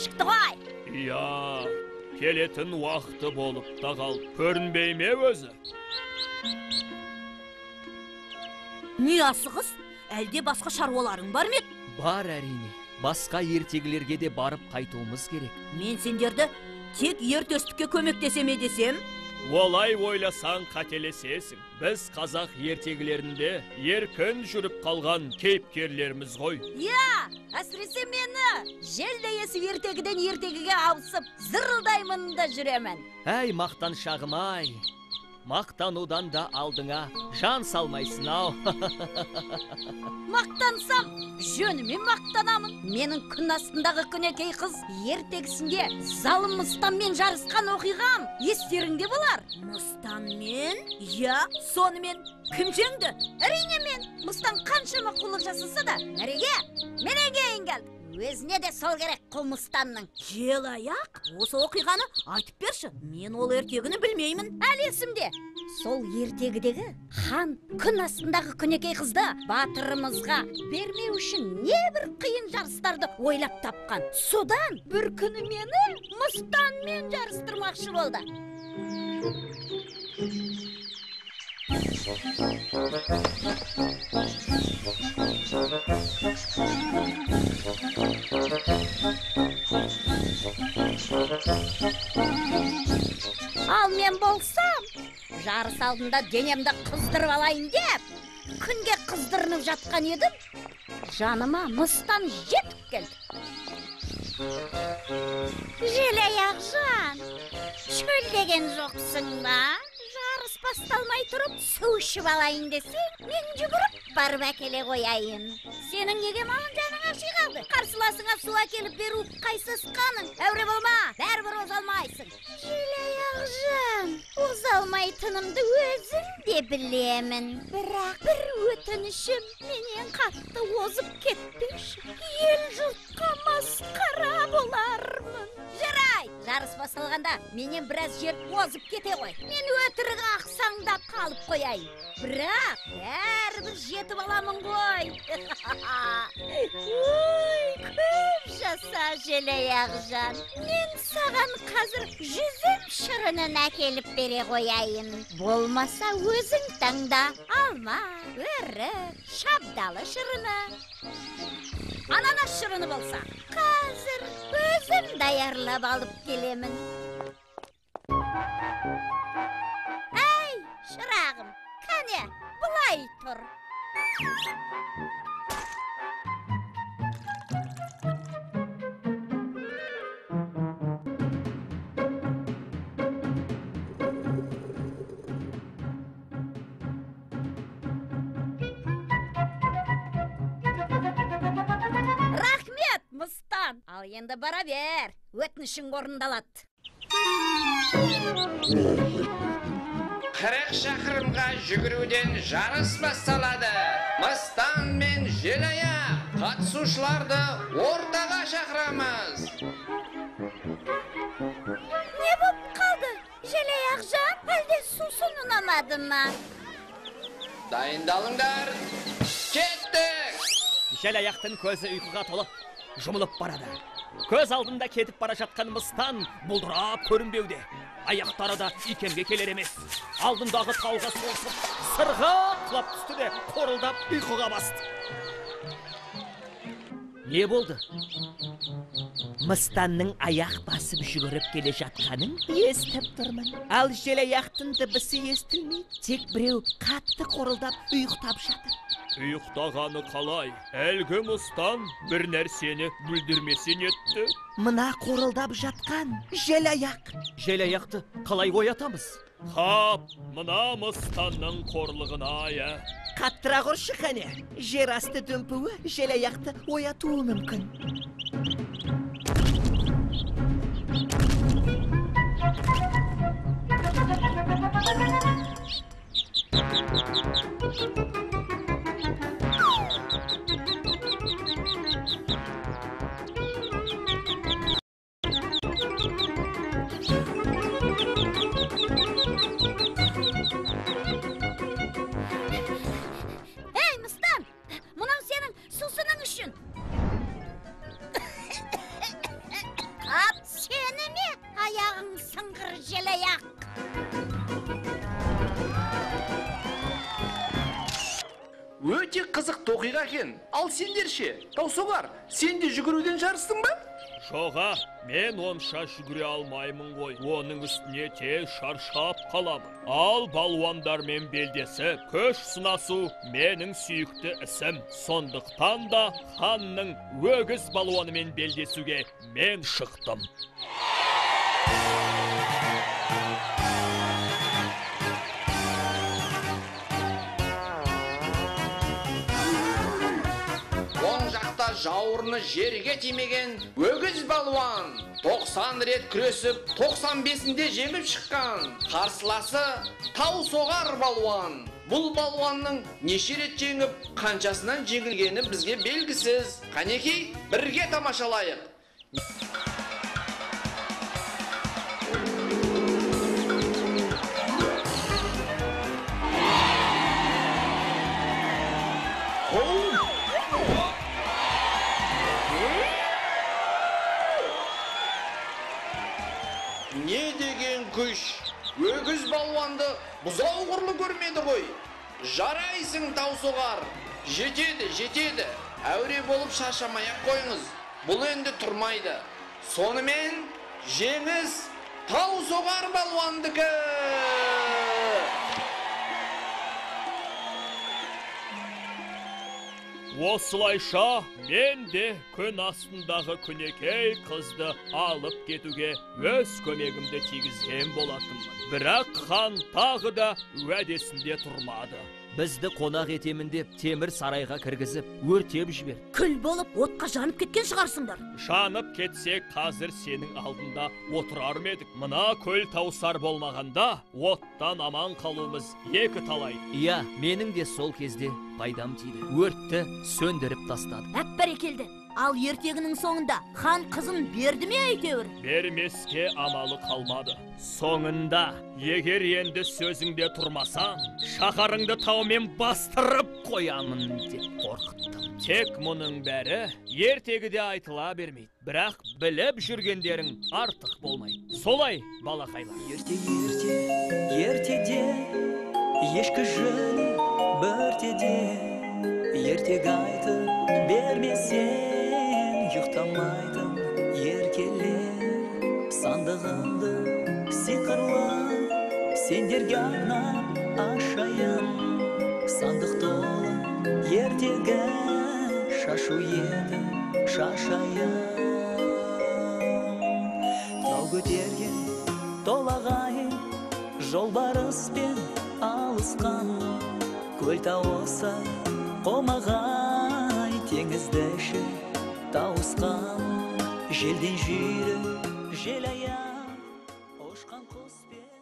Кешікті ғой. Иә, келетін уақыты болып та қалды. Көрінбей ме өзі? Не асығыс? Әлде басқа шаруаларың бар ма еді? Бар әрине. Басқа ертегілерге де барып қайтуымыз керек. Мен сендерді тек ер төстікке көмектесеме десем? Олай ойласаң қателесесің. Біз қазақ ертегілерінде еркін жүріп қалған кейіпкерлеріміз ғой. Иә, әсіресе мені. Желдей есіп ертегіден ертегіге ауысып, зырылдаймын да жүремін. Әй, мақтаншағым-ай, мақтанудан да алдыңа жан салмайсың ау. Мақтансам, жөніме мақтанамын. Менің күн астындағы күнекей қыз ертегісінде залым мыстанмен жарысқан оқиғам естеріңде болар. Мыстанмен? Иә, сонымен кім жеңді? Әрине мен. Мыстан қаншама қулық жасаса да, мәреге менен кейін келді. Өзіне де сол керек қу мыстанның. Желаяқ, осы оқиғаны айтып берші. Мен ол ертегіні білмеймін. Әлі есімде. Сол ертегідегі хан күн астындағы күнекей қызды батырымызға бермеу үшін небір қиын жарыстарды ойлап тапқан. Содан бір күні мені мыстанмен жарыстырмақшы болды. Ал мен болсам, жарыс алдында денемді қыздырып алайын деп, күнге қыздырынып жатқан едім, жаныма мыстан жетіп келді. Желаяқ жан, шөлдеген жоқсың ба? Жарыс басталмай тұрып, су ішіп алайын десең, мен жүгіріп барып әкеле қояйын. Сенің неге маған жаның аши қалды? Қарсыласыңа су әкеліп беру қайсысқаның? Әуре болма, бәрібір оза алмайсың. Желаяқ жан, оза алмайтынымды өзім де білемін. Бірақ бір өтінішім, менен қатты озып кетпеші. Ел жұртқа масқара болармын. Жарай, жарыс басталғанда менен біраз жер озып кете ғой. Мен өтірік ақсаңдап қалып қояйын. Бірақ бәрібір жетіп аламын ғой. Ой, көп жаса, Желаяқ жан. Мен саған қазір жүзім шырынын әкеліп бере қояйын. Болмаса өзің таңда. Алма, өрік, шабдалы шырыны. Ананас шырыны болса, қазір өзім даярлап алып келемін. Әй, шырағым, кәне, былай тұр. Рахмет, мыстан. Ал енді бара бер, өтінішің орындалады. 40 шақырымға жүгіруден жарыс басталады. Мыстан мен Желаяқ қатысушыларды ортаға шақырамыз. Не боп қалды, Желаяқ жан? Әлде сусын ұнамады ма? Дайындалыңдар, кеттік! Желаяқтың көзі ұйқыға толып, жұмылып барады. Көз алдында кетіп бара жатқан мыстан бұлдырап көрінбеуде. Аяқтары да икемге келер емес. Алдындағы тауға соғысып, сырғып құлап түсті де қорылдап ұйқыға басты. Не болды? Мыстанның аяқ басып жүгіріп келе жатқанын естіп тұрмын. Ал желаяқтың дыбысы естілмейді. Тек біреу қатты қорылдап ұйықтап жатыр. Ұйықтағаны қалай? Әлгі мыстан бір нәрсені бүлдірмесе нетті? Мына қорылдап жатқан желаяқ. Желаяқты қалай оятамыз? Қап, мына мыстанның қорлығына ая. Қаттырақ ұршы қане. Жер асты дүмпуі желаяқты оятуы мүмкін. Ей, мыстан, мынау сенің сусының үшін. қасқыр желаяқ. Өте қызық оқиға екен. Ал сендер ше, Таусоғар, сен де жүгіруден жарыстың ба? Жоға, мен онша жүгіре алмаймын ғой. Оның үстіне тез шаршап қаламын. Ал балуандармен белдесіп, күш сынасу менің сүйікті ісім. Сондықтан да ханның өгіз балуанымен белдесуге мен шықтым. Жауырыны жерге тимеген өгіз балуан 90 рет күресіп, 95-інде жеңіп шыққан. Қарсыласы Таусоғар балуан. Бұл балуанның неше рет жеңіп, қаншасынан жеңілгені бізге белгісіз. Қанекей, бірге тамашалайық. Не деген күш! Өгіз балуанды бұзау құрлы көрмеді ғой. Жарайсың, Таусоғар. Жетеді, жетеді. Әуре болып шаршамай-ақ қойыңыз. Бұл енді тұрмайды. Сонымен жеңіс Таусоғар балуандікі. Осылайша мен де күн астындағы күнекей қызды алып кетуге өз көмегімді тигізген болатынмын. Бірақ хан тағы да уәдесінде тұрмады. Бізді қонақ етемін деп темір сарайға кіргізіп, өртеп жіберді. Күл болып отқа жанып кеткен шығарсыңдар. Жанып кетсек, қазір сенің алдында отырар ма едік? Мына көл таусар болмағанда, оттан аман қалуымыз екі талай. Иә, менің де сол кезде пайдам тиді. Өртті сөндіріп тастады. Әп бәрекелді. Ал ертегінің соңында хан қызын берді ме әйтеуір? Бермеске амалы қалмады. Соңында, егер енді сөзіңде тұрмасаң, шаһарыңды таумен бастырып қоямын деп қорқыттым. Тек мұның бәрі ертегіде айтыла бермейді. Бірақ біліп жүргендерің артық болмайды. Солай, балақайлар. Ерте, ерте, ертеде, ешкі жүні бөртеде, ертегі айтып бермесең, ұйықтамайтын еркелер. Сандығымды сиқырлы сендерге арнап ашайын. Сандық толы ертегі, шашу етіп шашайын. Тау көтерген толағай жолбарыспен алысқан, көл тауысы қомағай, теңізді ішіп тауысқан, желден жүйрік жел аяқ ұшқан құспен.